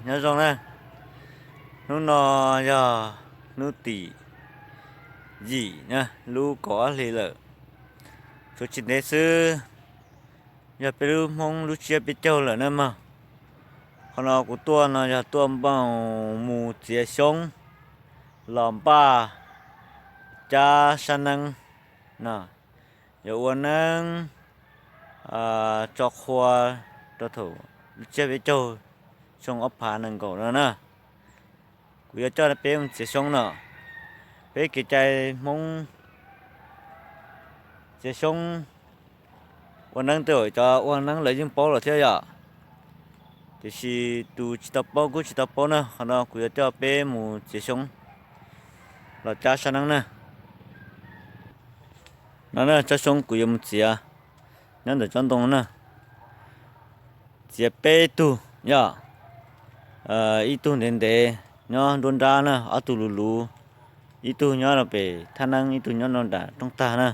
Nyob zoo na, hnub no yog hnub tim yim na, lub kaum ob hlis lawm, tshuav tsis ntev xwb yog peb lub Hmoob lub tsiab peb caug lawm na mog. Qhov no kuv tuaj no yog tuaj npaj mus txiav xyoob los npaj cab sab neeb no, yuav ua neeb tso qhua rau thaum lub tsiab peb caug xyoo ob phav nees nkaum no na. Kuv yuav coj peb mus txiav xyoob no. Peb kev cai Hmoob txiav xyoob ua neeb twb cov ua neeb lawv yeej paub lawm thiab yom. Tiam sis tus tsis tau paub kuj tsis tau paub na, qhov no kuv yuav coj peb mus txiav xyoob los cab sab neeb na. No na, tsob xyoob kuv yuav mus txiav nyob ntawm tsob ntoo na. Txiav peb tug yog ib tug ntev ntev nyob nruab nrab na, ob tug luv luv, ib tug nyob rau pem thaj neeb, ib tug nyob rau nram rooj tag na.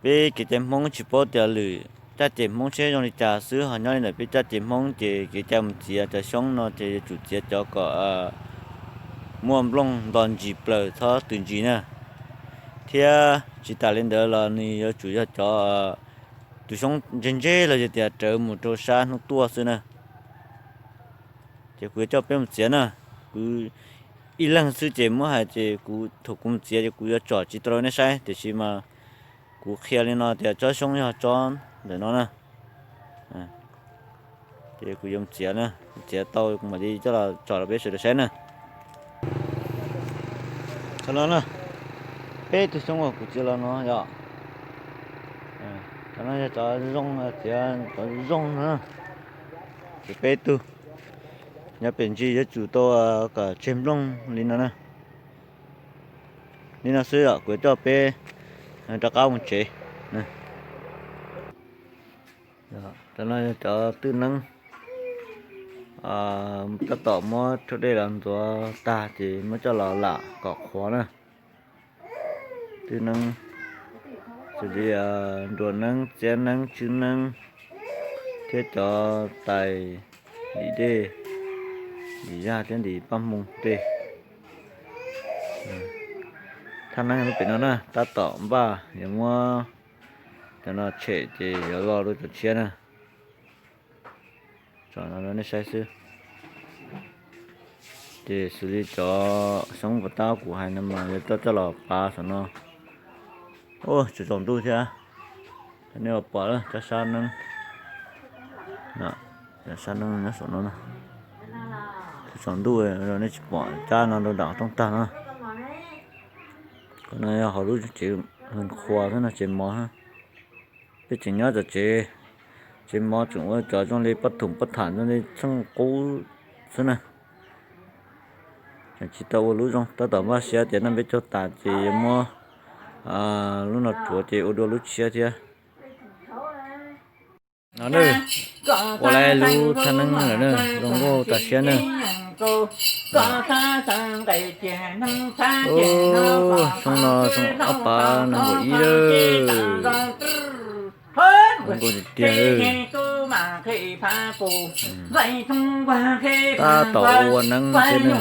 Peb kev cai Hmoob tsis paub tias lwm caj ces Hmoob seb zoo li cas xwb, ho nyob li ntawm peb caj ces Hmoob ces kev cai mus txiav cov xyoob no ces yuav tsum txiav cov kom muaj nplooj nto ntsis plaws txhob tws ntsis na. Thiab tsis tas li ntawd los nws yuav tsum yog cov tus xyoob ntse ntse los yog tias rawv mus rau sab hnub tuaj xwb na. Ces kuv yuav coj peb mus txiav na. Kuv ib leeg xwb ces muab hais ces kuv thaum kuv mus txiav ces kuv yuav tsom tsis tau rau nej saib, tiam sis mas kuv qhia li no tias tsob xyoob yog tsob ntawm no na. Ces kuv yuav mus txiav na, txiav tau kuv mam li coj los tsom rau peb sawv daws saib na. Qhov no na, peb tug xyoob uas kuv txiav los no yog, qhov no yog cov zoo, txiav cov zoo na. Txiav peb tug, nyob pem ntsis yuav tsum tau kom tseg nplooj li no na. Li no xwb os, kuv coj peb rov qab mus tsev. Cov no yog cov twj neeb, tab tom muab rhuav dej los ntxuav tag ces muab coj los lam kom qhuav na. Twj neeb, xws li nruas neeb, txiab neeb, tswb neeb, thiab cov tais ntim dej, ntim yaj thiab ntim paj hmoo tej. Thaj neeb lub pem no na, tab tom npaj yuav muab cov no tshem ces yuav lo rau cov tshiab na. Tsom no rau nej saib xwb. Ces xws li cov xyoob puas tab kuv hais no mas yuav coj coj los pav saum no. Ua tsaus ntuj thiab, nej pom lawm, cov sab neeb, cov sab neeb nyob saum no. Tsaus ntuj nej tsis pom, cab no rau nram qhov rooj tag no. Qhov no yog hauv lub tsev qhua xwb no, tsev mov. Peb tseem nyob tom tsev, tsev mov tseem ua cov zoo li pob thoom pob tham zoo li tsheej qub xwb na. Tseem tsis tau ua lub zoo, tab tom npaj siab tias noj peb caug tas ces yuav muab lub no rhuav ces ua dua lub tshiab thiab. No na, ua lawm lub thaj neeb lawm na, zoo nkauj tas siab na. Xyoo no xyoo ob phav nees nkaum ib lawm. Zoo nkauj tiag tiag. Tab tom ua neeb thiab na.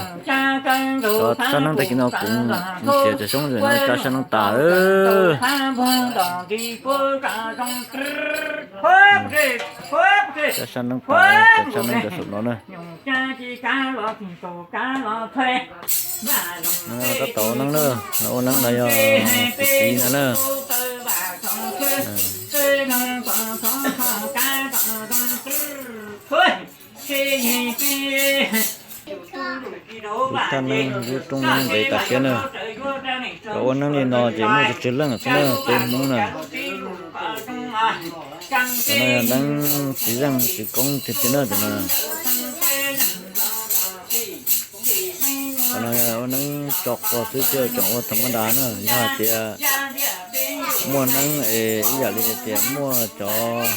Cov sab neeb tag kis no kuv mus txiav cov xyoob no cab sab neeb tas. Cab sab neeb tas, cov sab neeb cov saum no na. Tab tom ua neeb na, ua neeb no yog kuv txiv no na. Lub thaj neeb, lub rooj neeb ntev tas siab na. Cov ua neeb li no ces muaj tsawg tsawg leej xwb na, peb Hmoob na. Cov no yog neeb txiv zeej txiv koob tiag tiag na cov no. Cov no yog ua neeb tso quas xwb, tsis tseem ua tham ma das na, yog hais tias muaj neeb es ib yam li hais tias muaj cov